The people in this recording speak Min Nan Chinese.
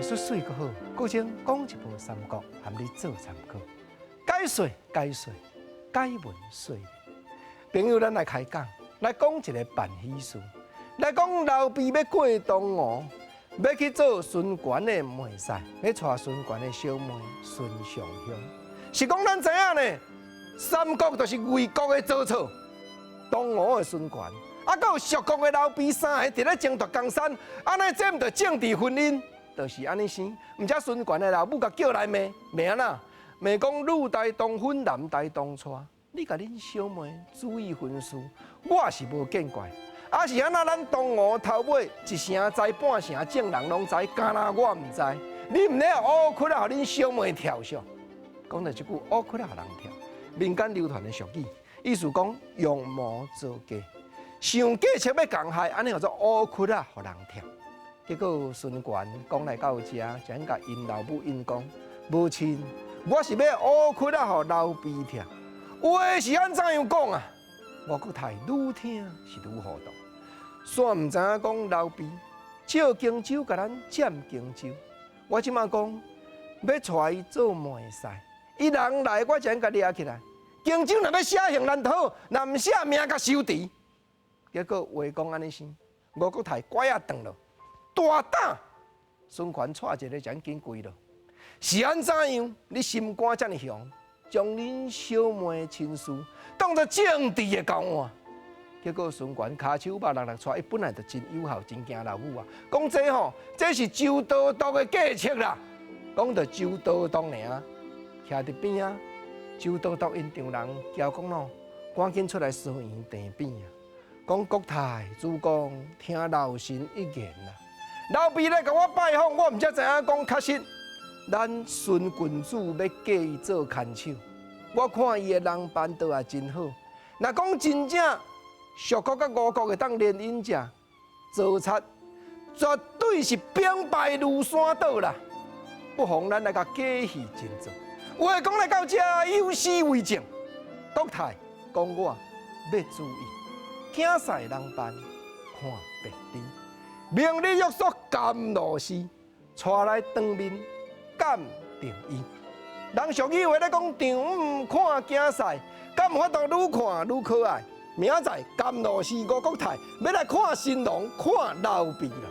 術媠閣好，閣將講一部三國，含你做參考。解說解說解文說明。朋友，咱來開講，來講一个辦喜事，來講劉備欲過東吳，欲去做孫權的妹婿，欲娶孫權的小妹孫尚香。是講咱知影呢，三國就是魏國的曹操，東吳的孫權，啊，閣有蜀國的劉備，三个佇咧爭奪江山，按呢這毋著政治婚姻，就是按呢生。毋才孫權的老母共叫來罵，罵按怎？罵講女大當婚，男大當娶。你共恁小妹注意婚事，我是無見怪。啊是按怎？咱東吳頭尾一城知半城，眾人攏知，敢若我毋知。你毋咧烏窟仔，予恁小妹跳上。講著這句烏窟仔予人跳，民間流傳的俗語，意思講用謀做計，想計策欲共害，按呢叫做烏窟仔予人跳。結果孫權講來到遮，就共𪜶老母應講，母親，我是欲烏窟仔予劉備跳。話是按怎樣講啊？吳國太愈聽是愈糊塗，煞毋知影講劉備借荊州共咱佔荊州。我這馬講欲娶伊做妹婿，伊人來我就共掠起來。荊州若欲寫姓咱就好，若毋寫名共收除。結果話講按呢生，吳國太拐仔斷落，大膽！孫權掣一个就緊跪落，是按怎樣？你心肝遮爾雄？將恁小妹親事當做政治的交換，結果孫權跤手肉六六掣，伊本來就真友好，真驚老母啊。講這吼，這是周都督的計策啦。講著周都督爾，徛佇邊仔，周都督𪜶丈人交講咯，趕緊出來相迎鄭邊啊。講國泰主公聽老臣一言啦。劉備來共我拜訪，我毋才知影講確實。咱孫郡主欲嫁伊做牽手，我看伊的人辦倒也真好。若講真正蜀國佮吳國會當聯姻者，曹操絕對是兵敗如山倒啦。不妨咱來共假戲真做。話講來到這，有詩為證。國泰講我欲注意，囝婿人辦看別致，明日欲宿甘露寺，帶來當面鑑定伊。人俗語話咧講，丈母看囝婿，敢有法度愈看愈可愛。明仔載甘露寺吳國泰欲來看新郎，看劉備啦。